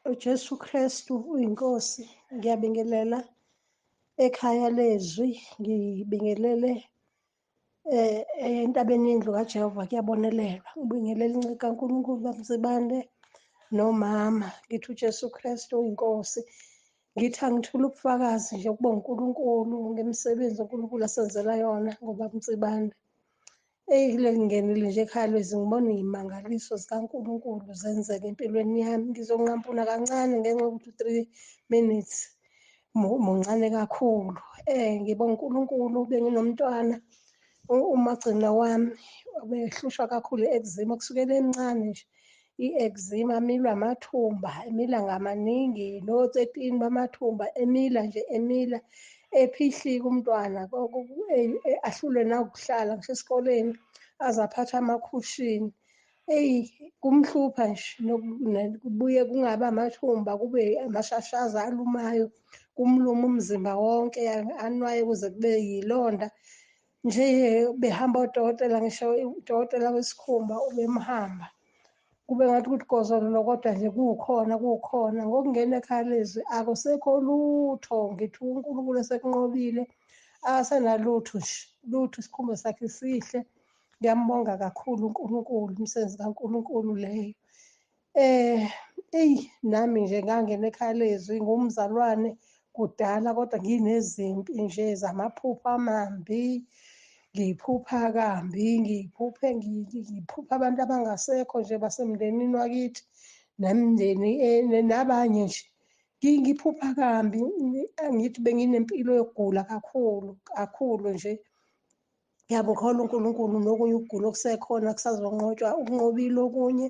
UJesu Kristu uyiNkosi. Ngiyabingelela ekhaya lezwi, ngibingelele entabeni yendlu kaJehova kuyabonelelwa. Ngibingelela inceku kaNkulunkulu baba Nsibande nomama. Ngithi uJesu Kristu uyiNkosi. Ngithi angithule ubufakazi nje ukubonga uNkulunkulu ngemisebenzi uNkulunkulu asenzela yona ngobaba Nsibande. Eyi, kuleli ngingenile nje ekhaya lwezi ngibona iy'mangaliso zikaNkulunkulu zenzeka empilweni yami. Ngizonqampuna kancane ngenxa yokuthi u-3 minutes muncane kakhulu. Ngibonga uNkulunkulu, benginomntwana umagcina wami ubehlushwa kakhulu i-eczema kusukela emncane nje. I-eczema emilwa amathumba, emila ngamaningi, no-13 bamathumba emila nje emila, ephihlika umntwana, ahlulwe nawukuhlala ngisho esikoleni, aze aphathe amakhushini. Eyi, kumhlupha nje, kubuye kungabi amathumba, kube amashashaza alumayo, kumluma umzimba wonke, anwaye kuze kube yilonda. Nje behamba odokotela, ngisho udokotela wesikhumba ubemhamba, kube ngathi ukuthi gozololo, kodwa nje kukhona kukhona. Ngokungena ekhaya lezwi akusekho lutho. Ngithi uNkulunkulu esekunqobile, akasenalutho nje, lutho. Isikhumba sakhe sihle. Ngiyambonga kakhulu uNkulunkulu, umsebenzi kaNkulunkulu leyo. Eyi, nami nje ngangena ekhaya lezwi ngumzalwane kudala, kodwa nginezimpi nje zamaphupho amambi, ngiphupha kambi, ngiphuphe ngiphupha abantu abangasekho nje basemndenini wakithi nemndeni nabanye nje. Ngiphupha kambi, angithi benginempilo yokugula kakhulu kakhulu nje. Ngiyabukholwa uNkulunkulu, nokunye ukugula okusekhona kusazonqotshwa, ukunqobile okunye.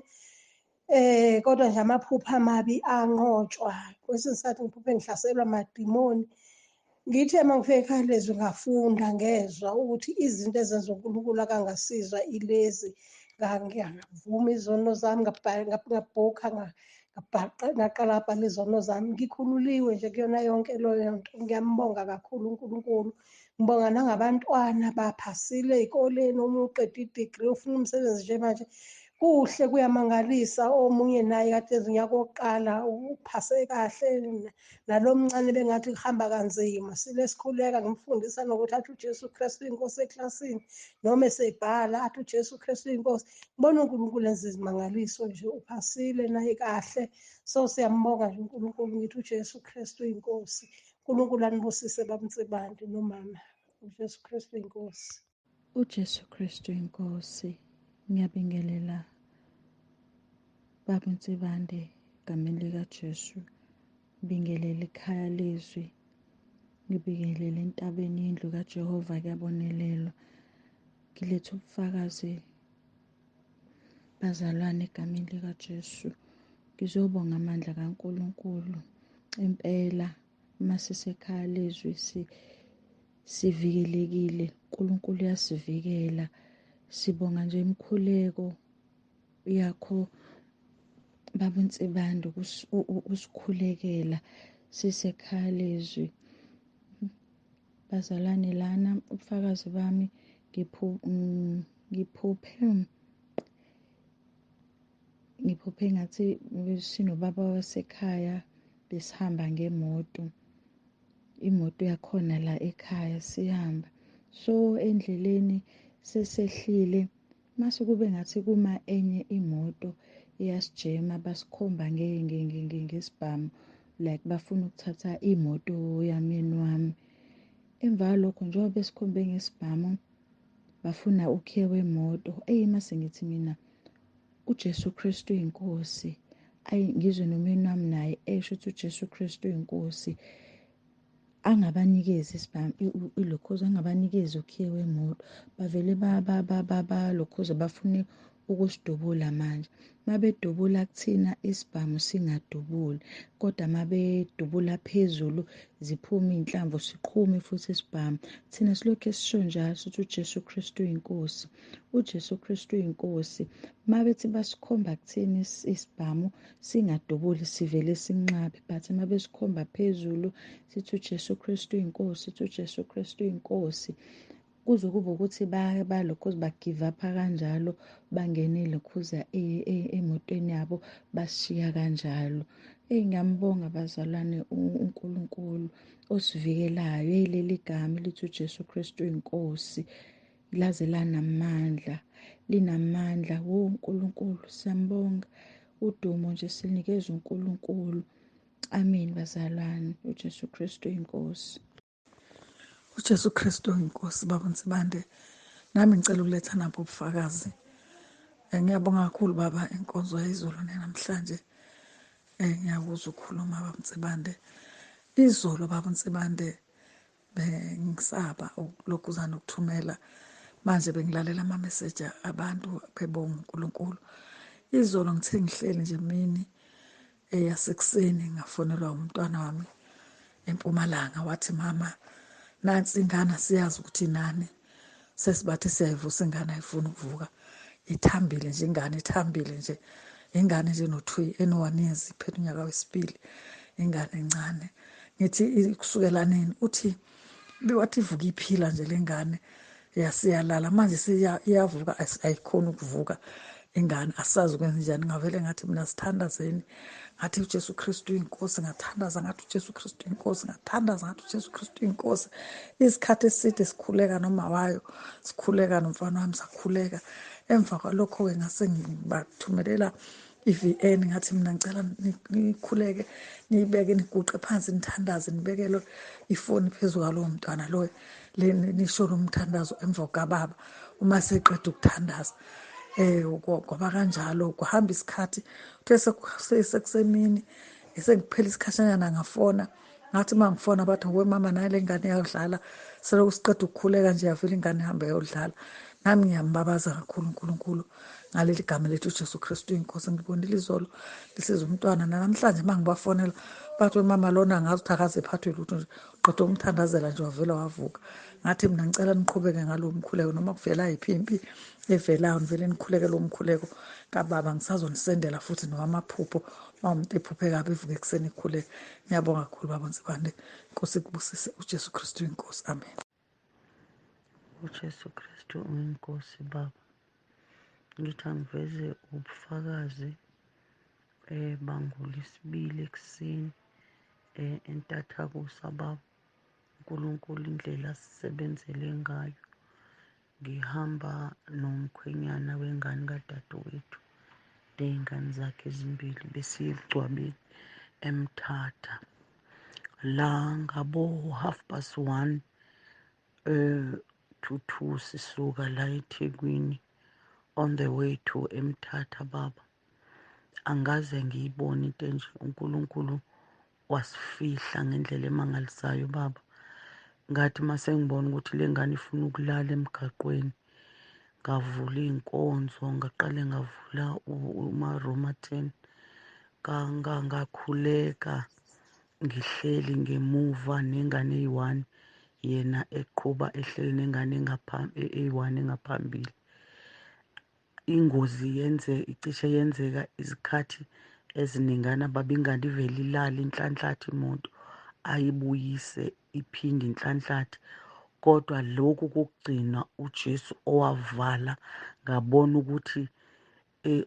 Kodwa nje amaphupho amabi anqotshwa. Kwesinye isikhathi ngiphuphe ngihlaselwa amadimoni. Ngithe uma ngifika ekhaya lezwi ngafunda, ngezwa ukuthi izinto ezenza uNkulunkulu akangasizwa ilezi. Ngavuma izono zami, ngabhukha, ngaqala ngabhala izono zami. Ngikhululiwe nje kuyona yonke leyo nto. Ngiyambonga kakhulu uNkulunkulu. Ngibonga nangabantwana baphasile ey'koleni, omunye uqede i-degree, ufuna umsebenzi nje manje. Kuhle, kuyamangalisa. Omunye naye kade enza unyaka wokuqala uphase kahle, nalo mncane bengathi kuhamba kanzima. Sile sikhuleka, ngimfundisa nokuthi athi uJesu Kristu inkosi eklasini, noma esebhala athi uJesu Kristu inkosi. Ngibona uNkulunkulu enza izimangaliso nje, uphasile naye kahle. So siyambonga nje uNkulunkulu, ngithi uJesu Kristu inkosi. uNkulunkulu anibusise baba Nsibande nomama. uJesu Kristu inkosi. UJesu Kristu inkosi. Ngiyabingelela baba Nsibande egameni likaJesu. Ngibingelela ikhaya lezwi. Ngibingelela entabeni yendlu kaJehova kuyabonelelwa. Ngiletha ubufakazi bazalwane egameni likaJesu. Ngizobonga amandla kaNkulunkulu. Impela uma sisekhaya lezwi sivikelekile, uNkulunkulu uyasivikela. Sibonga nje imikhuleko yakho baba Nsibande, usikhulekela sisekhaya lezwi. Bazalwane, lana ubufakazi bami, ngiphuphe ngathi sinobaba wasekhaya, besihamba ngemoto, imoto yakhona la ekhaya, sihamba. So endleleni sesehlile, mase kube ngathi kuma enye imoto iyasijema, basikhomba ngesibhamu, like bafuna ukuthatha imoto yamyeni wami. Emva kwalokho, njengoba besikhombe ngesibhamu bafuna ukhiye wemoto, eyi, mase ngithi mina uJesu Kristu uyinkosi. Ayi, ngizwe nomyeni wami naye esho ukuthi uJesu Kristu uyinkosi, angabanikezi isibhamu ilokhuza, angabanikezi ukhiye wemoto. Bavele balokhuza bafune ukusidubula. Manje mabedubula kuthina isibhamu singadubuli, kodwa mabedubula phezulu ziphume iy'nhlamvu, siqhume futhi isibhamu. Thina silokhu esisho njalo sithi uJesu Kristu uyinkosi, uJesu Kristu uyinkosi. Mabethi basikhomba kuthina isibhamu singadubuli, sivele sinxabe, but mabesikhomba phezulu sithi uJesu Kristu uyinkosi, sithi uJesu Kristu uyinkosi. Kuze kube ukuthi balokhuza ba-give up kanjalo, bangene lokhuza emotweni yabo basishiya kanjalo. Eyi, ngiyambonga bazalwane uNkulunkulu osivikelayo. Eyi, leli gama elithi uJesu Kristu inkosi laze lanamandla, linamandla. Wo uNkulunkulu, siyambonga. Udumo nje sinikeza uNkulunkulu. Amen bazalwane, uJesu Kristu inkosi. UJesu Kristu inkosi. Baba Nsibande, nami ngicela ukuletha nabo ubufakazi. Ngiyabonga kakhulu baba inkonzo yayizolo namhlanje. Ngiyakuzwa ukukhuluma baba Nsibande. Izolo baba Nsibande bengisaba ukulokuzana ukuthumela. Manje bengilalela ama-message abantu bebonga uNkulunkulu. Izolo ngithe ngihleli nje emini eyasekuseni ngafonelwa umntwana wami eMpumalanga, wathi mama nansi ingane siyazi ukuthi nani, sesibathe siyayivusa ingane ayifuni ukuvuka, ithambile nje ingane, ithambile nje ingane nje no-2 eno-1 years, iphela unyaka wesibili, ingane encane. Ngithi kusukela nini? Uthi biwathi ivuka iphila nje lengane, yasiyalala manje iyavuka ayikhona ukuvuka ingane, asazi ukwenza njani. Ngavele ngathi mina sithandazeni, ngathi uJesu Kristu inkosi, ngathandaza ngathi uJesu Kristu inkosi, ngathandaza ngathi uJesu Kristu inkosi. Isikhathi eside sikhuleka noma wayo, sikhuleka nomfana wami, sakhuleka. Emva kwalokho-ke ngase ngibathumelela i-VN, ngathi mina ngicela nikhuleke, niyibeke, niguqe phansi nithandaze, nibekele ifoni phezu kwalowo mntwana loyo, nisho lo mthandazo emva kukababa uma seqeda ukuthandaza. Kwaba kanjalo kuhamba isikhathi, kuthe sekusemini sekuphela isikhashanyana ngafona, ngathi uma ngifona bathi we mama naye le ngane iyadlala, selokhu siqeda ukukhuleka nje yavela ingane ihambe yodlala. Nami ngiyambabaza kakhulu uNkulunkulu ngaleli gama lethu uJesu Kristu inkosi. Ngibonile izolo lisiza umntwana, namhlanje uma ngibafonela bathi mama lona angazi ukuthi akaze ephathwe lutho nje, qeda umthandazela nje wavela wavuka. Ngathi mina ngicela niqhubeke ngalo mkhuleko, noma kuvela yiphi impi evelayo nivele nikhuleke lo mkhuleko kababa, ngisazonisendela futhi nowamaphupho uma umuntu ephuphe kabi evuke ekuseni ekhuleka. Ngiyabonga kakhulu baba Nsibande, inkosi ikubusise, uJesu Kristu inkosi. Amen. uJesu Kristu uyinkosi baba. Ngithi angiveze ubufakazi bangolwesibili ekuseni entathakusa baba. uNkulunkulu indlela asisebenzele ngayo. Ngihamba nomkhwenyana wengane kadadewethu ney'ngane zakhe ezimbili, besiya emgcwabeni eMthatha. La ngabo 1:30 to 2 sisuka la eThekwini on the way to eMthatha baba. Angaze ngiyibone into enje, uNkulunkulu wasifihla ngendlela emangalisayo baba. Ngathi mase ngibona ukuthi le ngane ifuna ukulala emgaqweni, ngavula iy'nkonzo, ngaqale ngavula umaRoma 10, ngakhuleka ngihleli ngemuva nengane eyi-1, yena eqhuba ehleli nengane eyi-1 engaphambili. Ingozi icishe yenzeka izikhathi eziningana baba, ingane ivele ilale inhlanhlatha imoto, ayibuyise iphinde inhlanhlathe. Kodwa lokhu kokugcina uJesu owavala, ngabona ukuthi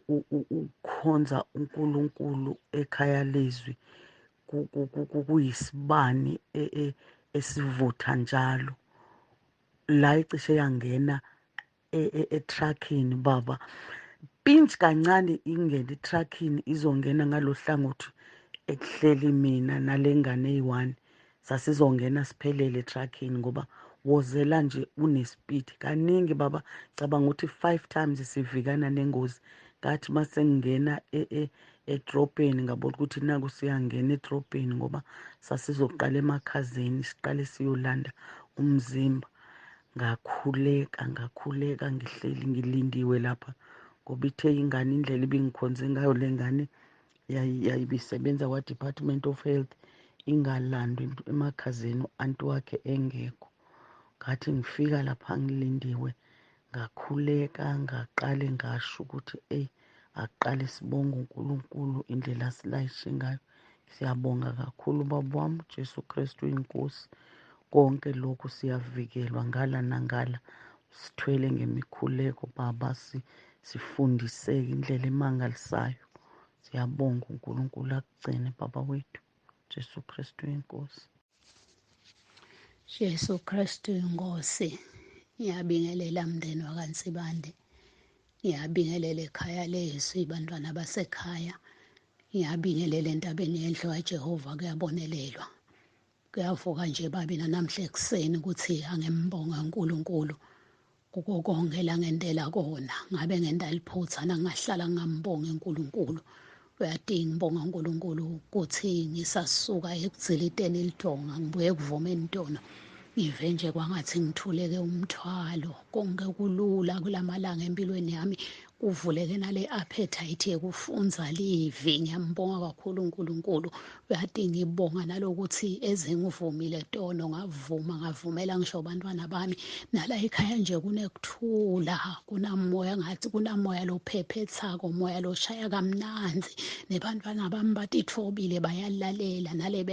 ukukhonza uNkulunkulu ekhaya lezwi kuyisibani esivutha njalo. La icishe yangena etruckini baba, pinch kancane ingene etruckini, izongena ngalo hlangothi ekuhleli mina nalengane eyi-1, sasizongena siphelele etruckini ngoba wozela nje une-speed kaningi baba. Cabanga ukuthi 5 times sivikana nengozi. Ngathi mase ngingena edrobheni ngabona ukuthi naku siyangena edrobheni ngoba sasizoqala emakhazeni siqale siyolanda umzimba. Ngakhuleka ngakhuleka ngihleli ngilindiwe lapha ngoba ithe ingane indlela ibingikhonze ngayo le ngane yayibisebenza kwa-Department of Health, ingalandwa emakhazeni u-anti wakhe engekho. Ngathi ngifika lapha ngilindiwe ngakhuleka, ngaqale ngasho ukuthi eyi aqale sibonge uNkulunkulu indlela asilayishe ngayo. Siyabonga kakhulu baba wami, Jesu Kristu inkosi. Konke lokhu siyavikelwa ngala nangala, sithwele ngemikhuleko Baba, sifundiseke indlela emangalisayo. Siyabonga uNkulunkulu akugcine Baba wethu. Jesu Kristu inkosi. Jesu Kristu inkosi. Ngiyabingelela mndeni wakaNsibande. Ngiyabingelela ekhaya lezwi bantwana basekhaya. Ngiyabingelela entabeni yendlu kaJehova, kuyabonelelwa. Kuyavuka nje babi namhla ekuseni ukuthi angembonga uNkulunkulu kuko konke la ngendela kona. Ngabe ngenda liphutha nangahlala ngingambongi uNkulunkulu. Uyadinga ngibonga uNkulunkulu ukuthi ngisasuka ekudziliteni ilidonga ngibuye ekuvumeni tono. Ngive nje kwangathi ngithuleke umthwalo, konke kulula kulamalanga empilweni yami, kuvuleke nale appetite yekufunza livi. Ngiyambonga kakhulu uNkulunkulu. Uyati ngibonga nalokuthi ezengivumile tono, ngavuma ngavumela ngisho abantwana bami. Nala ekhaya nje kunekuthula, kunamoya, ngathi kunamoya lophephethako, moya loshaya kamnandzi. Nebantwana bami batithobile bayalalela, nale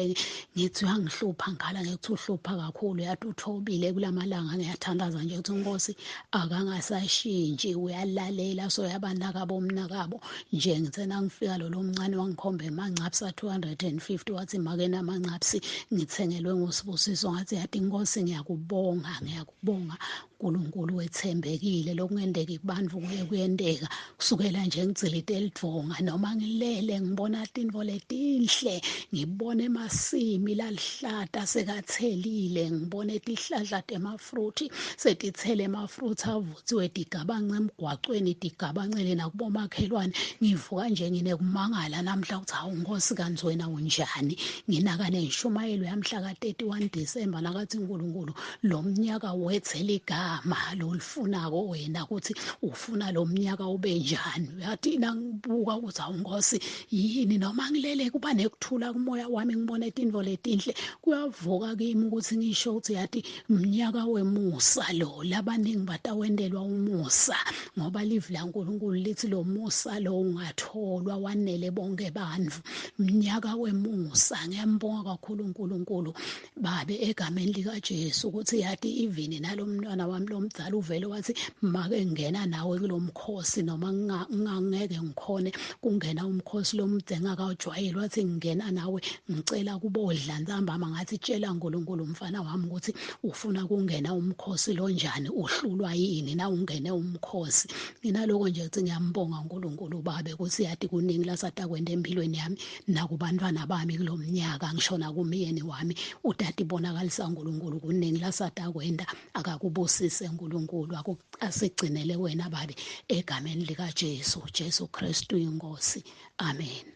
ngithi uyangihlupha ngala ngithi uhlupha kakhulu, uyathi uthobile kulamalanga. Ngiyathandaza nje ukuthi inkosi akangasashintshi, uyalalela soyabanakabo umnakabo nje. Ngithe nangifika lo mncane wangikhomba emancaphsi a-250, wathi make namancaphsi ngithengelwe nguSibusiso. Ngathi yathi inkosi ngiyakubonga, ngiyakubonga uNkulunkulu wethembekile. Lokungendeki kubantu kuye kuyenteka. Kusukela nje ngigcilite elidvonga noma ngilele ngibona tintfo letinhle, ngibona emasimi lalihlata sekathelile, ngibone tihlahla temafruthi setithele emafruthi avuthiwe, tigabanxe emgwacweni, tigabancele nakubomakhelwane. Ngivuka nje nginekumangala namhla ukuthi hawu Nkosi kanti wena unjani. Nginaka nenshumayelo yamhla ka-31 December nakathi uNkulunkulu lo mnyaka wethela igama lolifunako wena, ukuthi ufuna lo mnyaka ube njani. Uyathi nangibuka ukuthi hawu Nkosi yini, noma ngilele kuba nekuthula kumoya wami, ngibone tintfo letinhle. Kuyavuka kimi ukuthi ngisho ukuthi yathi mnyaka wemusa lo, labaningi batawendelwa umusa, ngoba livi laNkulunkulu lithi lo musa lo ungatholwa wanele bonke bantfu. Mnyaka wemusa. Ngiyambonga kakhulu uNkulunkulu babe egameni likaJesu ukuthi yathi even nalo mntwana wami lomdala uvele wathi make ngena nawe kulomkhosi, noma ngingangeke ngikhone kungena umkhosi lomde ngakawujwayeli, wathi ngingena nawe ngicela kubodla ntambama. Ngathi tshela uNkulunkulu mfana wami ukuthi ufuna kungena umkhosi lonjani, uhlulwa yini na ungene umkhosi. Nginaloko nje ukuthi ngiyambonga uNkulunkulu babe ukuthi yathi kuningi lasatakwenda empilweni yami nakubantwana bami kulomnyaka, ngisho nakumyeni wami utati bonakalisa uNkulunkulu kuningi lasatakwenda. Akakubusise uNkulunkulu, asigcinele wena babe egameni likaJesu, Jesu Kristu inkosi. Amen.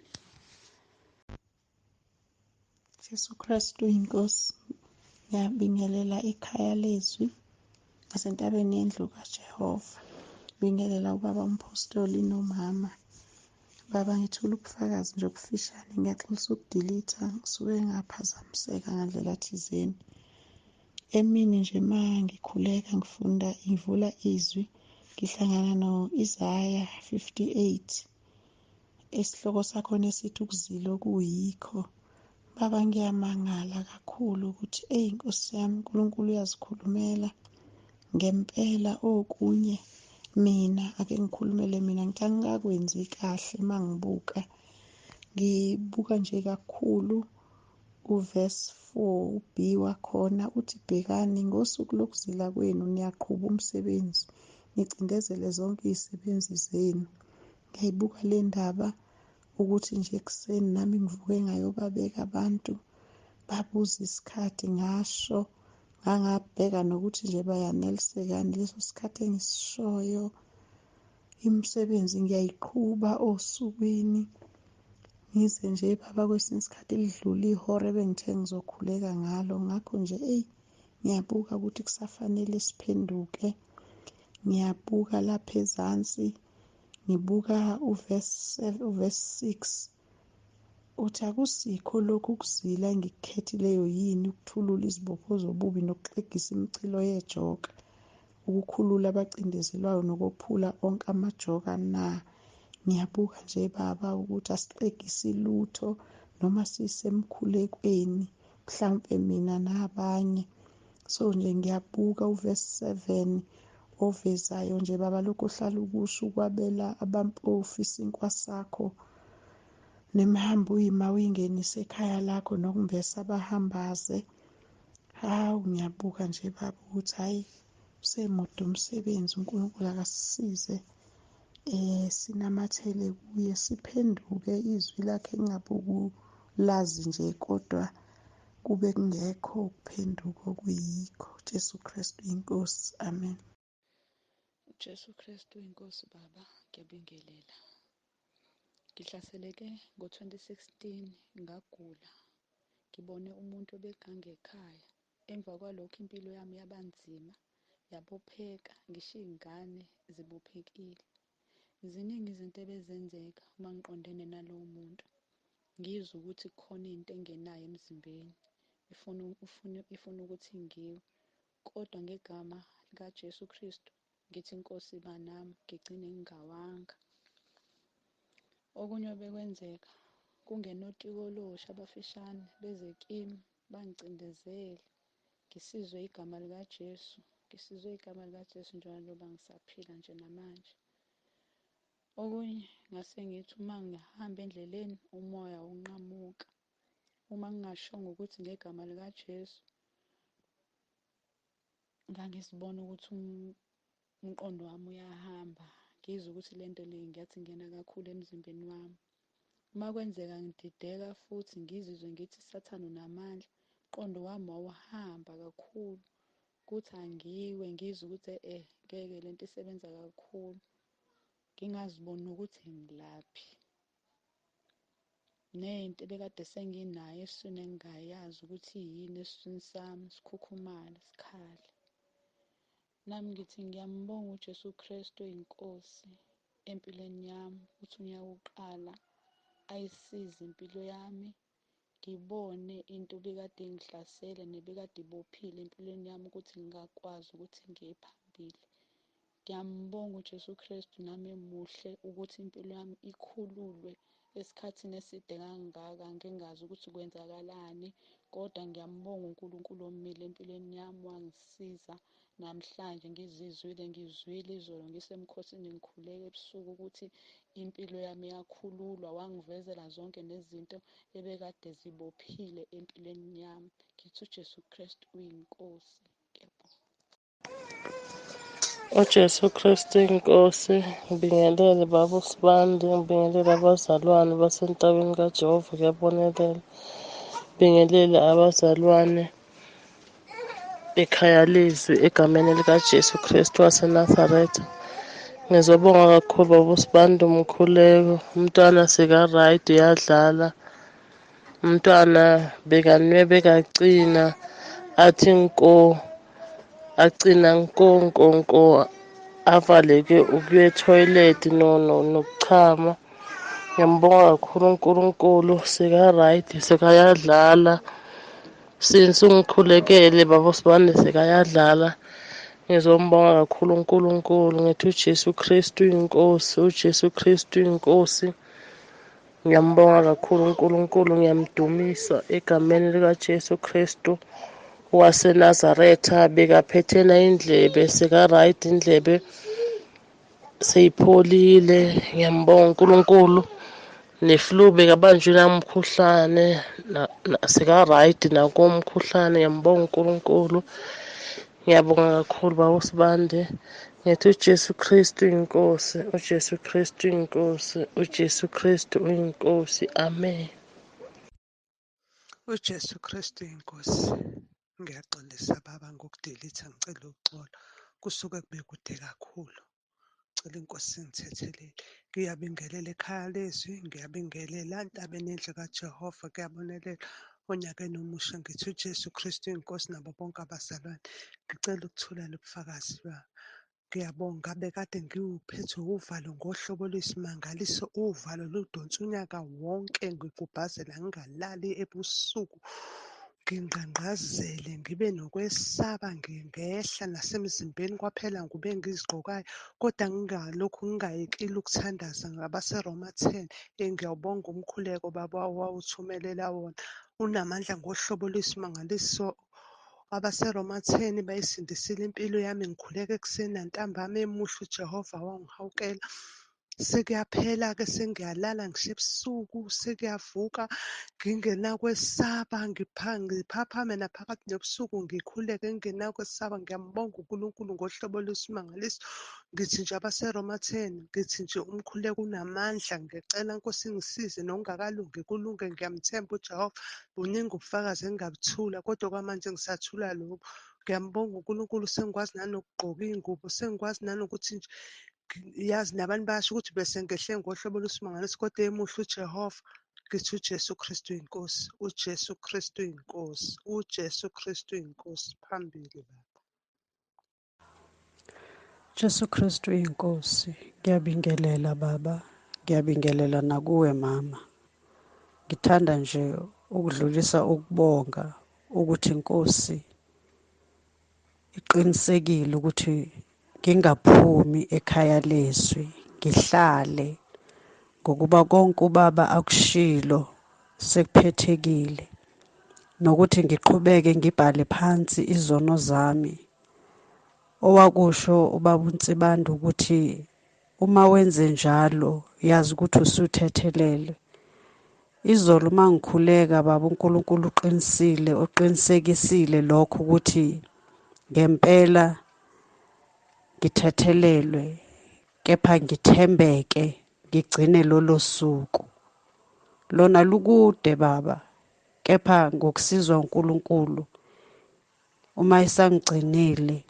Jesu Kristu inkosi. Ngiyabingelela ikhaya lezwi ngasentabeni yendlu kaJehova. Bingelela ubaba umpostoli nomama. Baba, ngithula ubufakazi nje obufishane. Ngiyaxolisa ukudelete, ngisuke ngaphazamiseka ngandlela thizeni. Emini nje ma ngikhuleka ngifunda ngivula izwi, ngihlangana no-Isaya 58 esihloko sakhona esithi ukuzila okuyikho. Baba, ngiyamangala kakhulu ukuthi eyi Nkosi yami, uNkulunkulu uyazikhulumela ngempela. Okunye mina ake ngikhulumele mina, ngithi angikakwenzi kahle mangibuka, ngibuka nje kakhulu uverse 4 uB wakhona uthi bhekani ngosuku lokuzila kwenu niyaqhuba umsebenzi, nicindezele zonke izisebenzi zenu. Ngiyayibuka le ndaba ukuthi nje ekuseni nami ngivuke ngayobabeka abantu, babuza isikhathi, ngasho ngangabheka nokuthi nje bayanelisekani leso sikhathi engisishoyo. Imisebenzi ngiyayiqhuba osukwini, ngize nje baba kwesinye isikhathi lidlule ihora ebengithe ngizokhuleka ngalo. Ngakho nje eyi ngiyabuka ukuthi kusafanele siphenduke. Ngiyabuka lapha ezansi, ngibuka uverse 6 uthi akusikho lokhu ukuzila engikukhethileyo yini, ukuthulula izibopho zobubi nokuxegisa imichilo yejoka, ukukhulula abacindezelwayo nokophula onke amajoka na? Ngiyabuka nje baba ukuthi asixegisi lutho noma sisemkhulekweni, mhlawumpe mina nabanye. So nje ngiyabuka uvesi 7 ovezayo nje baba, lokhu ohlala ukusho, ukwabela abampofu isinkwa sakho nemihambo uyima uyingenise ekhaya lakho nokumbesa abahambaze. Hawu, ngiyabuka nje baba ukuthi hhayi, usemude umsebenzi. uNkulunkulu akasisize, sinamathele kuye, siphenduke, izwi lakhe kungabukulazi nje kodwa kube kungekho ukuphenduka okuyikho. Jesu Kristu inkosi, amen. Jesu Kristu inkosi baba, ngiyabingelela. Ngihlaseleke ngo-2016 ngagula. Ngibone umuntu obegange ekhaya. Emva kwalokho impilo yami yaba nzima, yabopheka, ngisho iy'ngane zibophekile. Ziningi izinto ebezenzeka uma ngiqondene nalowo muntu. Ngizwe ukuthi kukhona into engenayo emzimbeni, ifuna ukuthi ngiwe. Kodwa ngegama likaJesu Kristu ngithi Nkosi iba nami, ngigcine ngingawanga. Okunye obekwenzeka, kungena otikoloshe abafishane beze kimi bangicindezele, ngisizwe igama likaJesu, ngisizwe igama likaJesu njengoba ngisaphila nje namanje. Okunye ngase ngithi uma ngihamba endleleni umoya unqamuka, uma ngingashongo ukuthi ngegama likaJesu, ngangizibona ukuthi umqondo wami uyahamba, ngizwe ukuthi lento le ngiyathi ingena kakhulu emzimbeni wami. Uma kwenzeka ngidideka futhi ngizizwe ngithi Sathane unamandla, umqondo wami wawuhamba kakhulu, kuthi angiwe, ngizwe ukuthi ngeke lento isebenza kakhulu, ngingaziboni nokuthi ngilaphi. Nento ebekade senginayo esiswini engingayazi ukuthi yini esiswini sami, sikhukhumale, sikhale. Nami ngithi ngiyambonga uJesu Kristu oyinkosi empilweni yami, ukuthi unyaka uqala ayisize impilo yami, ngibone into ebikade ingihlasele nebikade ibophile empilweni yami ukuthi ngingakwazi ukuthi ngiye phambili. Ngiyambonga uJesu Kristu nami emuhle ukuthi impilo yami ikhululwe esikhathini eside kangaka ngingazi ukuthi kwenzakalani, kodwa ngiyambonga uNkulunkulu omile empilweni yami wangisiza. Namhlanje ngizizwile, ngizwile izolo ngisemkhosini ngikhuleka ebusuku ukuthi impilo yami iyakhululwa, wangivezela zonke nezinto ebekade zibophile empilweni yami. Ngithi uJesu Kristu uyinkosi. Ngiyabonga. UJesu Kristu inkosi, ngibingelele baba uSibande, ngibingelele abazalwane basentabeni kaJehova, kuyabonelela. Ngibingelele abazalwane ekhaya lezwi egameni likaJesu Kristu waseNazaretha. Ngizobonga kakhulu baba uSibande umkhuleko, umntwana seka-right uyadlala. Umntwana bekanwe bekacina athi nko, acina nko nko nko, avaleke ukuya ethoyilethi nokuchama. Ngiyambonga kakhulu uNkulunkulu, seka-right sekayadlala. Since ungikhulekele baba uSibande sekayadlala. Ngizombonga kakhulu uNkulunkulu, ngithi uJesu Kristu uyinkosi, uJesu Kristu uyinkosi. Ngiyambonga kakhulu uNkulunkulu, ngiyamdumisa egameni likaJesu Kristu waseNazaretha. Bekaphethena indlebe, seka-right indlebe seyipholile. Ngiyambonga uNkulunkulu. Ne-flu bekabanjwe namkhuhlane, seka-right nakuwo umkhuhlane. Ngiyambonga uNkulunkulu. Ngiyabonga kakhulu baba uSibande. Ngithi uJesu Kristu uyinkosi, uJesu Kristu uyinkosi, uJesu Kristu uyinkosi. Amen. UJesu Kristu uyinkosi. Ngiyaxolisa baba ngokudelitha, ngicela uxolo. Kusuke kube kude kakhulu. Ngicela inkosi ingithethelele. Ngiyabingelela ekhaya lezwi, ngiyabingelela entabeni endlu kaJehova, kuyabonelela onyakeni omusha. Ngithi uJesu Kristu uyinkosi nabo bonke abazalwane. Ngicela ukuthulela ubufakazi baba. Ngiyabonga, bekade ngiwuphethwe uvalo ngohlobo oluyisimangaliso, uvalo ludonsa unyaka wonke, ngigubhazela ngingalali ebusuku, ngingqangqazele, ngibe nokwesaba, ngingehla nasemzimbeni kwaphela ngube engizigqokayo, kodwa ngingalokhu ngingayekile ukuthandaza ngabaseRoma 10. Ngiyawubonga umkhuleko baba owawuthumelela wona, unamandla ngohlobo oluyisimangaliso. AbaseRoma 10 bayisindisile impilo yami. Ngikhuleka ekuseni nantambama, emuhle uJehova wangihawukela. Sekuyaphela-ke, sengiyalala ngisho ebusuku, sekuyavuka ngingenakwesaba, ngiphaphame naphakathi nobusuku ngikhuleke ngingenakwesaba. Ngiyambonga uNkulunkulu ngohlobo lwesimangaliso. Ngithi nje abaseRoma 10, ngithi nje umkhuleko unamandla. Ngiyacela Nkosi ingisize, nokungakalungi kulunge. Ngiyamthemba uJehova. Buningi ubufakazi engingabuthula, kodwa kwamanje ngisathula lobu. Ngiyambonga uNkulunkulu, sengikwazi nanokugqoka iy'ngubo, sengikwazi nanokuthi nje yazi nabantu bayasho ukuthi bese ngehle ngohlobo lwesimangaliso, kodwa emuhle uJehova. Ngithi uJesu Kristu inkosi, uJesu Kristu inkosi, uJesu Kristu inkosi. Phambili baba. Jesu Kristu inkosi. Ngiyabingelela baba, ngiyabingelela nakuwe mama. Ngithanda nje ukudlulisa ukubonga ukuthi inkosi iqinisekile ukuthi ngingaphumi ekhaya lezwi, ngihlale ngokuba konke ubaba akushilo sekuphethekile, nokuthi ngiqhubeke ngibhale phansi izono zami. Owakusho ubaba uNsibande ukuthi uma wenze njalo yazi ukuthi usuthethelelwe. Izolo uma ngikhuleka baba, uNkulunkulu uqinisile, uqinisekisile lokho ukuthi ngempela ngithethelelwe, kepha ngithembeke ngigcine lolo suku. Lona lukude baba, kepha ngokusizwa uNkulunkulu uma esangigcinile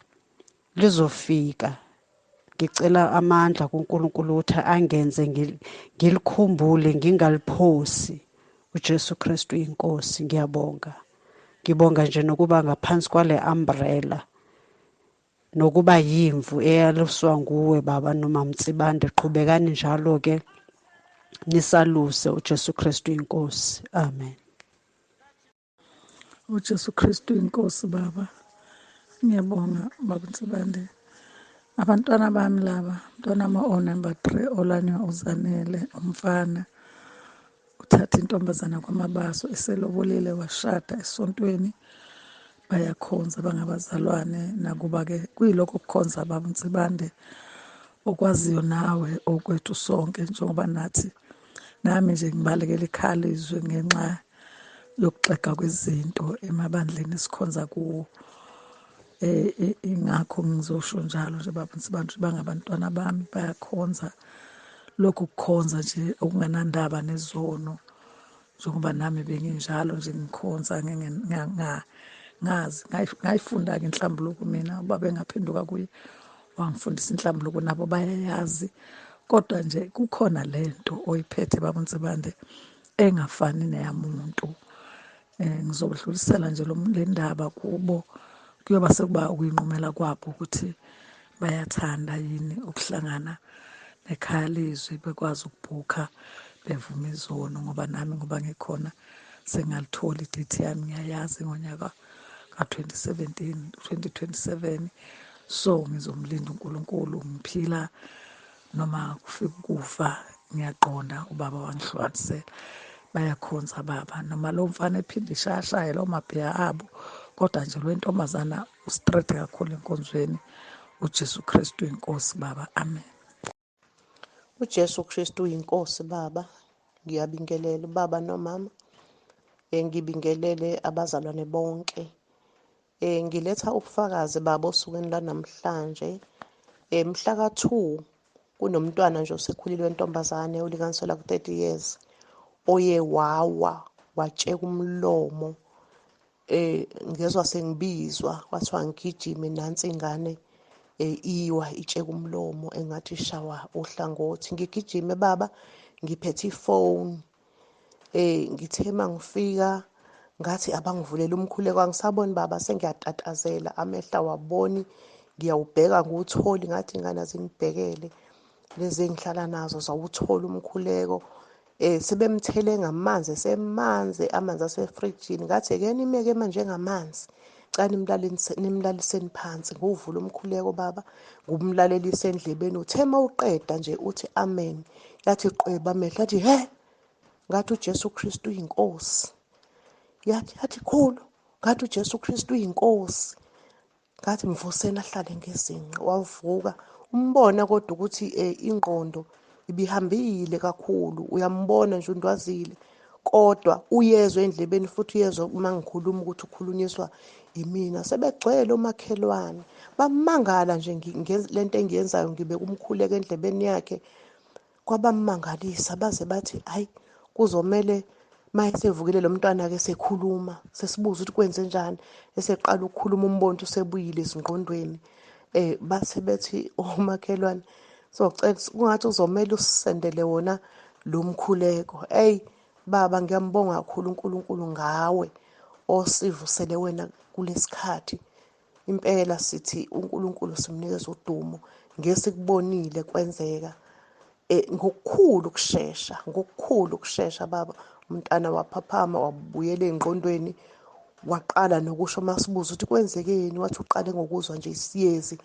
lizofika. Ngicela amandla kuNkulunkulu ukuthi angenze ngilikhumbule, ngingaliphosi. uJesu Kristu inkosi. Ngiyabonga, ngibonga nje nokuba ngaphansi kwale umbrella, nokuba yimvu eyaluswa nguwe baba noma Mtsibande. Qhubekani njalo ke nisaluse. uJesu Kristu inkosi. Amen. uJesu Kristu inkosi baba. Ngiyabonga baba Nsibande. Abantwana bami laba, umntwana wami o-number 3 olanywa uZanele, umfana uthatha intombazana kwaMabaso, eselobolile, washada esontweni, bayakhonza, bangabazalwane. Nakuba-ke kuyilokho kukhonza baba Nsibande okwaziyo nawe okwethu sonke, njengoba nathi nami nje ngibalekela ikhaya lezwi ngenxa yokuxega kwezinto emabandleni esikhonza kuwo. Ingakho ngizosho njalo nje baba Nsibande, bangabantwana bami, bayakhonza lokhu kukhonza nje okunganandaba nezono, njengoba nami benginjalo nje ngikhonza ngazi ngayifunda-ke inhlambuluko mina. Ubaba engaphenduka kuye wangifundisa inhlambuluko, nabo bayayazi, kodwa nje kukhona lento oyiphethe baba Nsibande engafani neyamuntu. Ngizodlulisela nje le ndaba kubo, kuyoba sekuba ukuyinqumela kwabo ukuthi bayathanda yini ukuhlangana nekhaya lezwi, bekwazi ukubhukha bevuma izono, ngoba nami ngoba ngikhona sengalithola i-date yami, ngiyayazi ngonyaka ka-2017 2027. So ngizomlinda uNkulunkulu ngiphila noma kufika ukufa. Ngiyaqonda ubaba wangihlukanisela, bayakhonza baba, noma lo mfana ephinde ishayashaye lawo mabhiya abo, kodwa nje lo ntombazana u-straight kakhulu enkonzweni. uJesu Kristu inkosi baba. Amen. uJesu Kristu uyinkosi baba. Ngiyabingelela ubaba nomama. Ngibingelele abazalwane bonke. Ngiletha ubufakazi baba osukwini lwanamhlanje. Mhla ka-2 kunomntwana nje osekhulile wentombazane olinganiselwa ku-30 years oye wawa watsheka umlomo. Ngezwa sengibizwa kwathiwa ngigijime, nansi ingane iwa itsheka umlomo, engathi ishawa uhlangothi. Ngigijime baba ngiphethe ifoni. Ngithe mangifika ngathi abangivulela umkhuleko, angisaboni baba, sengiyatatazela, amehlo awaboni, ngiyawubheka ngiwutholi. Ngathi ingane azingibhekele lezi engihlala nazo, zawuthola umkhuleko. Sebemthele ngamanzi, esemanzi, amanzi asefrijini. Ngathi ake nimeke manje ngamanzi, cela nimlaliseni phansi, ngiwuvula umkhuleko baba, ngumlalelise endlebeni. Uthe mawuqeda nje uthi amen, yathi qweba amehlo, yathi he, ngathi uJesu Kristu uyinkosi. Yathi khulu Ngathi uJesu Kristu uyinkosi. Ngathi mvuseni ahlale ngezinqa. Wavuka, umbona kodwa ukuthi ingqondo ibihambile kakhulu, uyambona nje undwazile, kodwa uyezwa endlebeni futhi uyezwa uma ngikhuluma ukuthi ukhulunyiswa imina. Sebegcwele omakhelwane, bamangala nje lento engiyenzayo, ngibeka umkhuleko endlebeni yakhe, kwabamangalisa baze bathi hayi kuzomele mayesevukile lo mntwana ke sekhuluma, sesibuza ukuthi kwenze njani, eseqala ukukhuluma umbonto usebuyile ezingqondweni. Base bethi omakhelwane socela kungathi uzomela usisendele wona lo mkhuleko. Ey baba, ngiyambonga kakhulu uNkulunkulu ngawe osivusele wena kulesikhathi. Impela sithi uNkulunkulu simnikeza udumo ngesikubonile kwenzeka ngokukhulu ukushesha, ngokukhulu ukushesha baba. Umntana waphaphama wabuyela engqondweni, waqala nokusho masibuza ukuthi kwenzekeni, wathi uqale ngokuzwa nje isiyezi.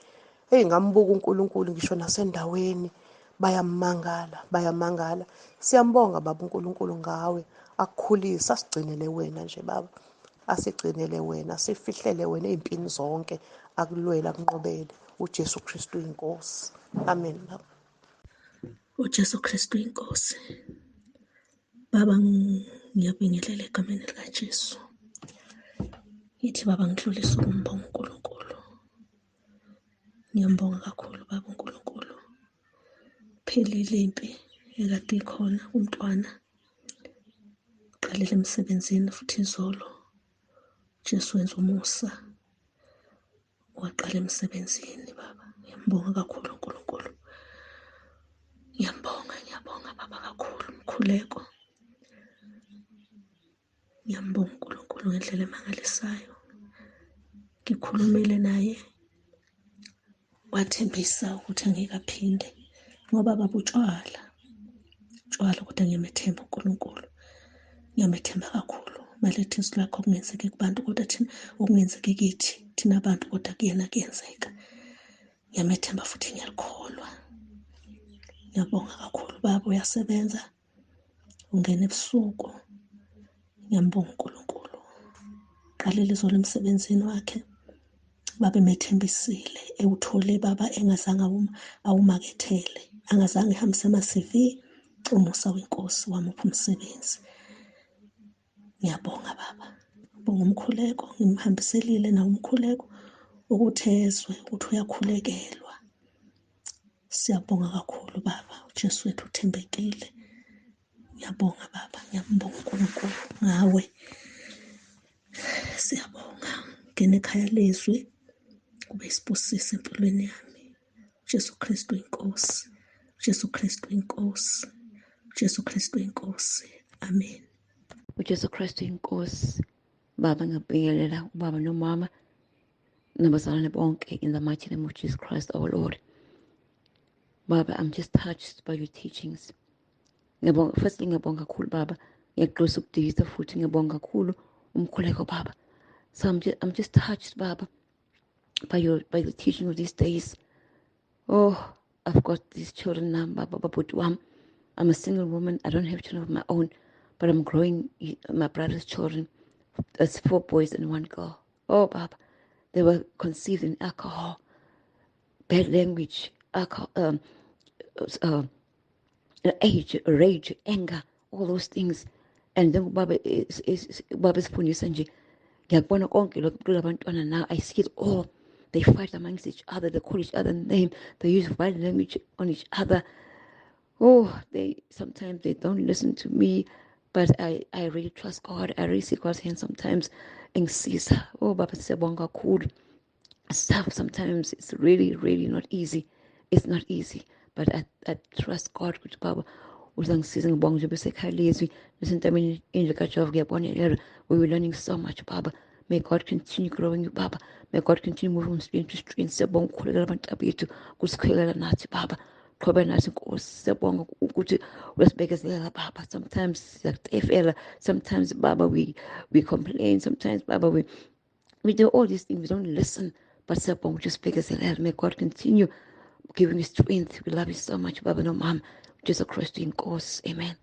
Hey, ngambuka uNkulunkulu ngisho nasendaweni, bayamangala, bayamangala. Siyambonga baba uNkulunkulu ngawe, akukhulisa, asigcinele wena nje baba, asigcinele wena, sifihlele wena ezimpini zonke, akulwela akunqobele. uJesu Kristu inkosi. Amen baba. uJesu Kristu inkosi. Baba, ngiyabingelela egameni likaJesu. Ngithi baba, ngidlulisa ukumbonga uNkulunkulu. Ngiyambonga kakhulu baba uNkulunkulu. Phelile impi ekade ikhona, umntwana uqalile emsebenzini futhi izolo. Jesu wenza umusa, waqala emsebenzini baba. Ngiyambonga kakhulu uNkulunkulu. Ngiyambonga, ngiyabonga baba kakhulu umkhuleko. Ngiyambonga uNkulunkulu ngendlela emangalisayo. Ngikhulumile naye, wathembisa ukuthi angeke aphinde ngoba baba utshwala, utshwala, kodwa ngiyamethemba uNkulunkulu, ngiyamethemba kakhulu. Malithi izwi lakho okungenzeki kubantu kodwa thina okungenzeki kithi thina abantu, kodwa kuyena kuyenzeka. Ngiyamethemba futhi ngiyalikholwa. Ngiyabonga kakhulu baba, uyasebenza, ungena ebusuku. Ngiyambonga uNkulunkulu. Qalile izolo emsebenzini wakhe, babe methembisile, ewuthole baba engazange awumakethele, angazange ehambise ama-CV. Umusa wenkosi wamupha umsebenzi. Ngiyabonga baba, ngibonga umkhuleko, ngimhambiselile nawo umkhuleko ukuthi ezwe ukuthi uyakhulekelwa. Siyabonga kakhulu baba, uJesu wethu uthembekile. Ngiyabonga baba, ngiyambonga uNkulunkulu ngawe. Siyabonga. Ngena ekhaya lezwi kube isibusiso empilweni yami. Jesu Kristu inkosi. Jesu Kristu inkosi. Jesu Kristu inkosi. Amen. uJesu Kristu inkosi. Baba, ngiyabingelela ubaba nomama nabazalwane bonke in the mighty name of Jesus Christ our Lord. Baba, I'm just touched by your teachings. Ngiyabonga, firstly ngiyabonga kakhulu baba, ngiyaxolisa ukudikisa futhi ngiyabonga kakhulu umkhuleko baba. So I'm just touched baba by the teaching of these days. Oh, I've got these children now, baba, babhuti wami. I'm a single woman. I don't have children of my own, but I'm growing my brother's children. That's 4 boys and 1 girl. Oh, baba, they were conceived in alcohol, bad language, alcohol, age, rage, anger, all those things. And then baba baba sifundisa nje, ngiyakubona konke lokhu kulabantwana now. I see it all. They fight amongst each other. They call each other names. They use violent language on each other. Oh, they sometimes they don't listen to me, but I really trust God. I really see God's hand sometimes. Engisiza. Oh, baba siyabonga kakhulu. Stuff sometimes it's really, really not easy. It's not easy, but I trust God. Ukuthi baba uzangisiza, ngibonga nje bese ekhaya lezwi nasentabeni indlu kaJehova ngiyabona. We were learning so much, baba. May God continue growing you, baba. May God continue moving from strength to strength. Siyabonga ukukhulekela abantu bethu, kusikhulekela nathi baba. Qhubeka nathi Nkosi. Siyabonga ukuthi uyasibekezelela baba. Sometimes siyakutefela, sometimes baba we complain, sometimes baba we do all these things, we don't listen, but siyabonga ukuthi usibekezelela. May God continue giving you strength. We love you so much, baba no mama. Jesus Christ inkosi. Amen.